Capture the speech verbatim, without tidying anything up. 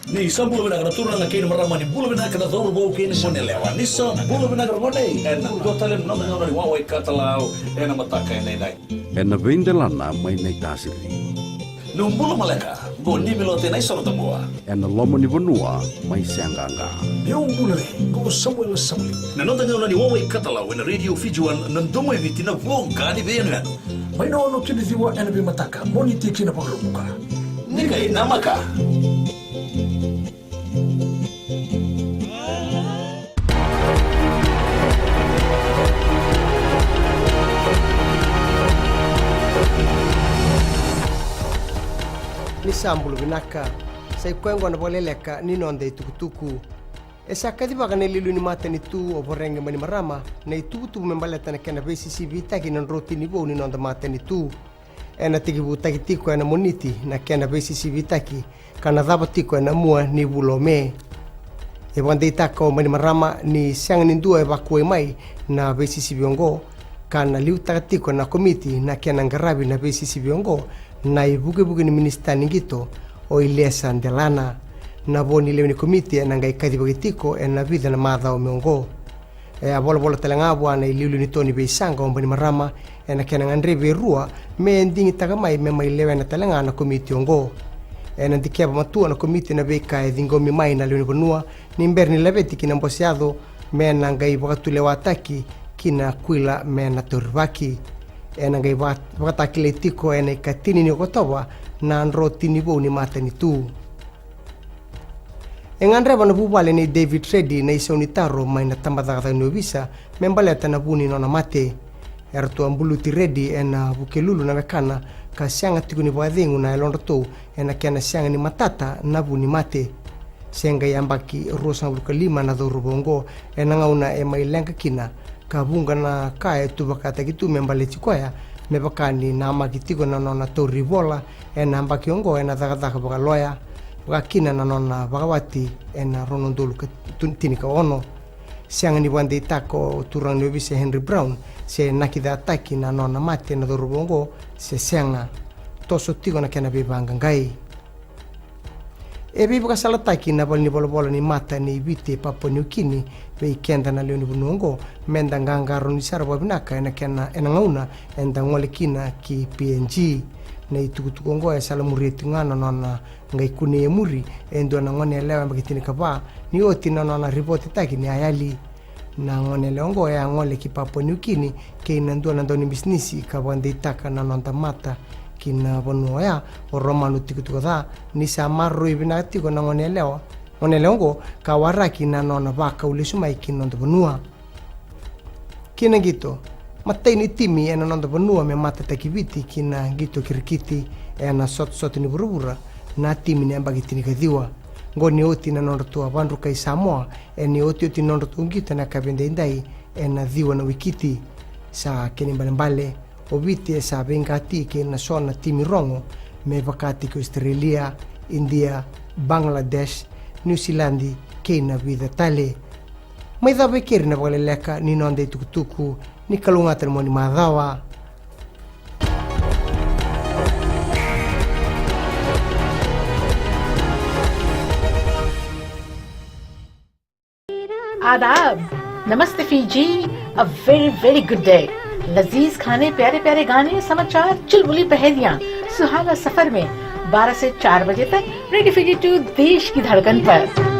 Ni sa bula vinaka na turaga kei na marama, ni bula vinaka na cauravou kei na gone yalewa. Ni sa bula vinaka na gone, ena dua tale na noda gauna ni wawa i katalau ena mataka edaidai. Ena veidelana mai Naitasiri. Niu bula maleka, qo Nimi Lote Naisorotabua. Ena loma ni vanua mai Seaqaqa. Niu bula re, qo Samuela Samueli. Na noda gauna ni wawa i katalau ena Radio Fiji One, na domo i Viti, na voqa ni veiyanuyanu. Mai na ono ki na ciwa ena veimataka, Moniti ki na Vakaraubuka. Ni qai namaka. Ni sa bula vinaka. Sa i koya oqo na vakaleleka ni noda itukutuku. E sa kacivaka na iliuliu ni matanitu o Voreqe Bainimarama na ituvatuva me baleta na kena veisisivitaki na drotini vou ni noda matanitu. Ena tekivutaki tiko ena Moniti na kena veisisivitaki ka na cava tiko ena mua ni vula o Me. E vakadeitaka o Bainimarama ni sega ni dua e vakuwai mai na veisisivi oqo, ka na liutaka tiko na komiti na kena qaravi na veisisivi oqo na ivukevuke ni minisita ni qito o Iliesa Delana. Na vo ni lewe ni komiti ena qai kacivaki tiko ena vica na macawa mai oqo. E a volavola tale ga vua na iliuliu ni to ni veisaqa o Bainimarama ena kena gadrevi e rua me digitaka mai me mai lewena tale ga na komiti oqo. Ena dikeva matua na komiti na veika e ciqomi mai na lewe ni vanua ni bera ni laveti ki na bose yaco me na qai vakatulewataki ki na kuila me na taurivaki. Ena qai vaka-, vakatakilai tiko ena ikatini ni Okotova na drotini vou ni matanitu. E gadreva na vuvale nei David Reddy na isau ni taro mai na tabacakacaka ni ovisa me baleta na vu ni nona mate. Eratou a buluti Reddy ena Vukelulu na wekana ka sega tiko ni vakacegu na yalodratou ena kena sega ni matata na vu ni mate. Se qai yabaki ruasagavulu ka lima na cauravou oqo ena gauna e mai leqa kina, ka vuqa na ka e tuvakataki tu me baleti koya, me vaka ni namaki tiko na nona tauri vola ena yabaki oqo ena cakacaka vakaloya, vaka kina na nona vakawati ena rua na udolu ka tu-, tinikaono. Sega ni vakadeitaka o turaga ni ovisa Henry Brown se nakicataki na nona mate na cauravou oqo se sega. Toso tiko na kena veivaqaqai. E veivakasalataki na valenivolavola ni mata nei Viti e Papua Niukini vei keda na lewe ni vanua oqo, meda qaqarauni sara vakavinaka ena kena, ena gauna eda gole kina ki P N G. Na itukutuku oqo e salamuria tiko ga na nona qai kunei e muri e dua na gone yalewa yabaki tinikava ni oti na nona ripotetaki ni a yali. Na gone yalewa oqo e a gole ki Papua Niukini kei na dua na daunibisinisi ka vakadeitaka na noda mata ki na vanua oya, o Romanu Tikotikoca, ni sa maroroi vinaka tiko na gone yalewa, gone yalewa oqo ka waraki na nona vakau lesu mai ki na noda vanua. Ki na qito. Matai ni timi ena noda vanua me matataki Viti ki na qito kirikiti ena sotasota ni vuravura na timi ni yabaki tinikaciwa. Qo ni oti na nodratou a vadrukai Samoa ena iotioti ni nodratou qito ena yakavi edaidai ena ciwa na wikiti. Sa kena ibalebale, o Viti e sa veiqati kei na so na timi rogo me vakataki Australia, India, Bangladesh, Niusiladi kei na vica tale. Mai cava e keri na vakaleleka ni noda itukutuku, ni kalougata na moni macawa. आदाब, नमस्ते Fiji, a very very good day। लजीज खाने, प्यारे प्यारे गाने, समाचार, चुलबुली पहेलियां, सुहाना सफर में बारह से चार बजे तक रेडियो फीजी टू, देश की धड़कन पर।